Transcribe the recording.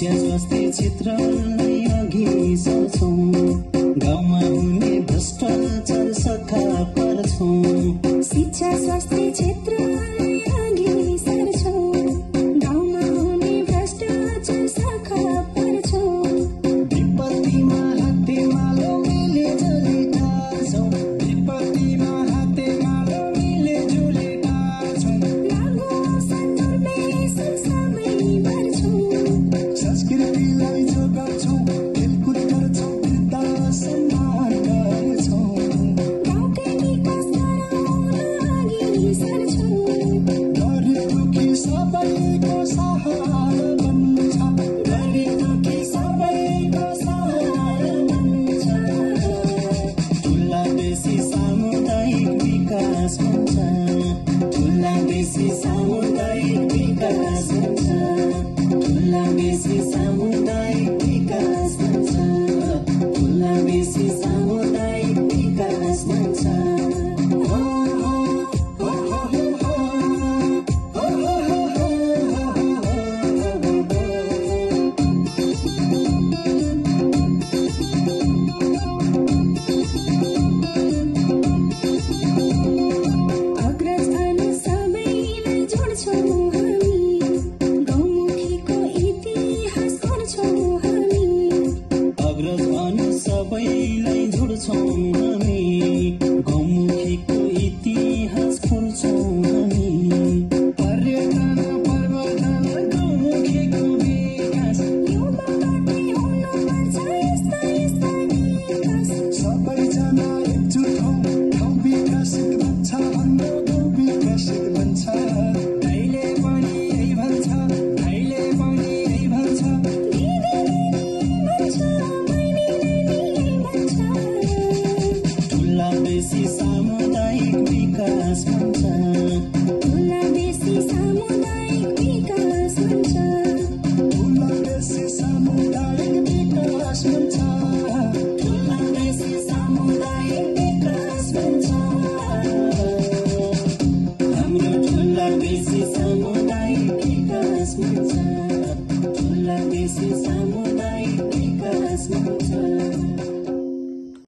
शिक्षा स्वास्थ्य क्षेत्रलाई अघि सर्छौं गाउँमा हुने भ्रष्टाचार सखा पार्छौं शिक्षा स्वास्थ्य क्षेत्रलाई अघि सर्छौं गाउँमा हुने भ्रष्टाचार सखा पार्छौं विपत्तिमा हातेमालो मिले जुली टार्छौं विपत्तिमा हातेमालो मिले जुली टार्छौं लागु सन्दर्भे संसामै भर्छौं संस्कृतिलाई जोगाउँछौं खेलकुद गर्छौं वृद्ध सम्मान गर्छौं गाउँकै विकास गराउन अघि सर्छौं गरिब दुखी सबैको सहारा बन्छ गरिब दुखी सबैको सहारा बन्छ ठुला बेसी सामुदायिक विकास हुन्छ ठुला बेसी सामुदायिक विकास हुन्छ ठुला बेसी सामुदायिक विकास हुन्छ ठुला बेसी सामुदायिक विकास हुन्छ अग्रज अनि सबैलाई जोड्छौं हामी गौमुखीको इतिहास गर्छौं हामी अग्रज अनि सबैलाई जोड्छौं हामी गौमुखीको इतिहास खोल्छौं हामी पर्यटन प्रवर्धन गौमुखीको विकास युवाबाटै हुनुपर्छ यस्ता यस्ता विकास सबैजना एकजुट हौ गाउँ विकसित बन्छ हाम्रो गाउँ विकसित बन्छ भाइले पनि यही भन्छ भाइले पनि यही भन्छ दिदी भन्छ बहिनी भन्छ ठुला बेसी सामुदायिक विकास भन्छ